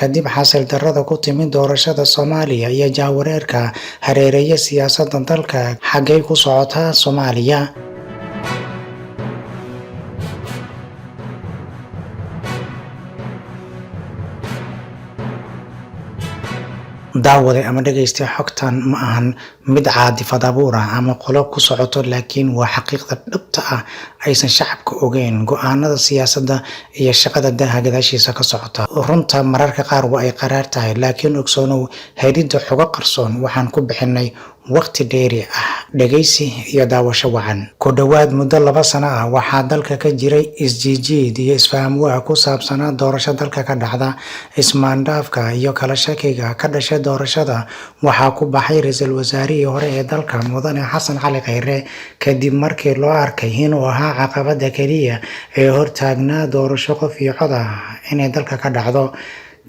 Kadib xasil darrada ku timid doorashada Soomaaliya iyo jahwareerka hareereeya siyaasadda dalka, xaggay ku socotaa Soomaaliya? Daawade ama dhegaysta, xogtan ma ahan mid caadifad abuur ah ama qolo ku socoto, laakiin waa xaqiiqda dhabta ah aysan shacabka ogeyn go'aanada siyaasadda iyo shaqada daaha gadaashiisa ka socota. Runta mararka qaar waa ay qaraar tahay, laakiin ogsoonow, helidda xogo qarsoon waxaan ku bixinay waqti dheeri ah. Dhegaysi iyo daawasho wacan. Ku dhowaad muddo 2 sano ah waxaa dalka ka jiray isjiijiid iyo isfahamwaa ku saabsanaa doorasho dalka ka dhacda. Ismaandhaafka iyo kala shakiga ka dhashay doorashada waxaa ku baxay ra-iisul wasaarihii hore ee dalka, Mudane Xasan Cali Khayre, kadib markii loo arkay inuu ahaa caqabada keliya ee hortaagnaa doorasho qof iyo cod ah inay dalka ka dhacdo.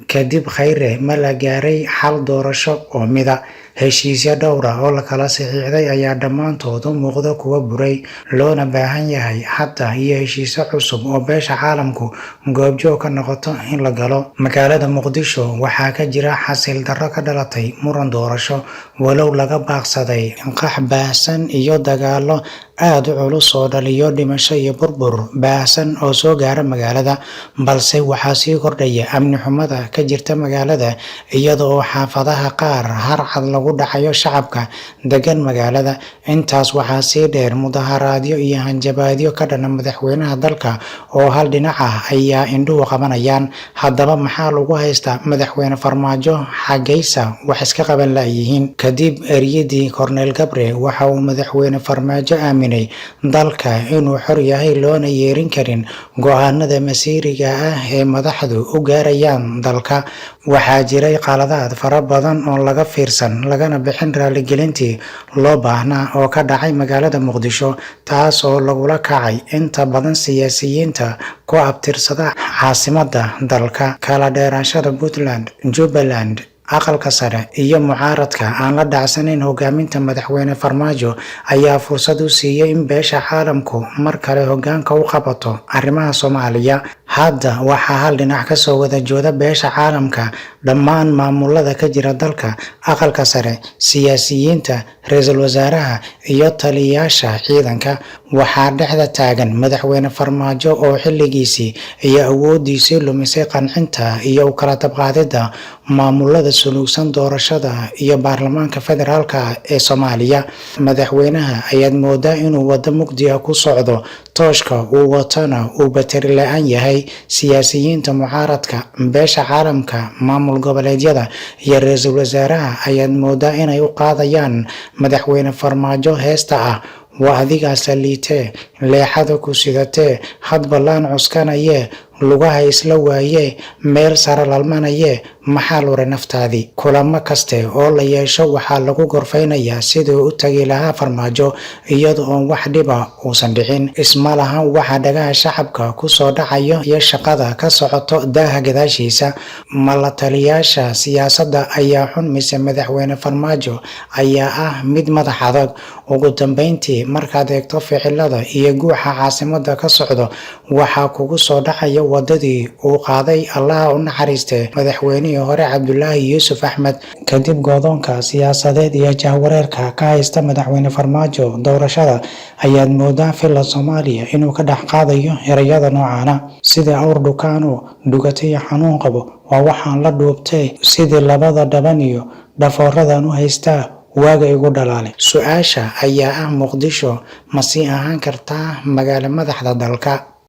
Kadib Khayre, ma la gaaray xal doorasho oo mida? Heshiisyo dhowr ah oo la kala saxiixday ayaa dhammaantood u muuqda kuwa buray, loona baahan yahay hadda iyo heshiisyo cusub oo beesha caalamku goobjoog ka noqoto in la galo. Magaalada Muqdisho waxaa ka jira xasil darro ka dhalatay muran doorasho, walow laga baaqsaday qax baahsan iyo dagaallo aad u culus oo dhaliyo dhimasho iyo burbur baahsan oo soo gaara magaalada, balse waxaa sii kordhaya amni xumada ka jirta magaalada, iyada oo xaafadaha qaar harcad lagu dhacayo shacabka degan magaalada. Intaas waxaa sii dheer, mudaharaadyo iyo hanjabaadyo ka dhana madaxweynaha dalka oo hal dhinac ah ayaa indhuhu qabanayaan. Haddaba, maxaa lagu haystaa Madaxweyne Farmaajo? Xagaysa wax iska qaban la'yihiin? Kadib eryadii Korneyl Gabre, waxa uu Madaxweyne Farmaajo aaminay dalka inuu xor yahay, loona yeerin karin go'aanada masiiriga ah ee madaxdu u gaarayaan dalka. Waxaa jiray qaladaad fara badan oo laga fiirsan lagana bixin raaligelintii loo baahnaa oo ka dhacay magaalada Muqdisho, taas oo lagula kacay inta badan siyaasiyiinta ku abtirsada caasimadda dalka. Kala dheeraanshada Puntland, Jubbaland, Aqalka Sare iyo mucaaradka aan la dhacsanayn hogaaminta Madaxweyne Farmaajo ayaa fursad u siiyey in beesha caalamku mar kale hogaanka u qabato arrimaha Soomaaliya. Hadda waxaa hal dhinac kasoo wada jooda beesha caalamka, dhammaan maamulada ka jira dalka, Aqalka Sare, siyaasiyiinta, ra-iisul wasaaraha iyo taliyayaasha ciidanka. Waxaa dhexda taagan Madaxweyne Farmaajo oo xilligiisii iyo awoodiisii lumisay qancinta iyo u kala dabqaadida maamulada suluugsan doorashada iyo baarlamaanka federaalka ee Soomaaliya. Madaxweynaha ayaad moodaa inuu waddo mugdi ah ku socdo, tooshka uu watana uu batari la-aan yahay. Siyaasiyiinta mucaaradka, beesha caalamka, maamul goboleedyada iyo ra-iisul wasaaraha ayaad moodaa inay u qaadayaan Madaxweyne Farmaajo heesta ah: "Waa adigaa saliitee, leexada ku sidatee, hadba laan cuskanayee, lugaha isla waayee, meel sare lalmanayee, maxaa luray naftaadii?" Kulamo kaste oo la yeesho waxaa lagu gorfaynayaa siduu u tagi lahaa Farmaajo iyada oon wax dhiba uusan dhicin. Isma lahan waxa dhagaha shacabka kusoo dhacayo iyo shaqada ka socoto daaha gadaashiisa. Ma la taliyaasha siyaasadda ayaa xun, mise Madaxweyne Farmaajo ayaa ah mid madax adag? Ugu dambeyntii, markaad eegto ficilada iyo guuxa caasimada ka socdo, waxaa kugu soo dhacaya wadadii uu qaaday, Allaha u naxariistee, madaxweynihii hore Cabdulaahi Yuusuf Axmed. Kadib godoonka siyaasadeed iyo jahwareerka ka haysta Madaxweyne Farmaajo doorashada, ayaad moodaa Villa Soomaaliya inuu ka dhex qaadayo ereyada noocaana: "Sidii awr dhukaano dhugatay xanuun qabo, waa waxaan la dhuubtay, sidii labada dhaban iyo dhafooradan u haystaa, waaga igu dhalaale." Su-aasha ayaa ah: Muqdisho ma sii ahaan kartaa magaalo madaxda dalka?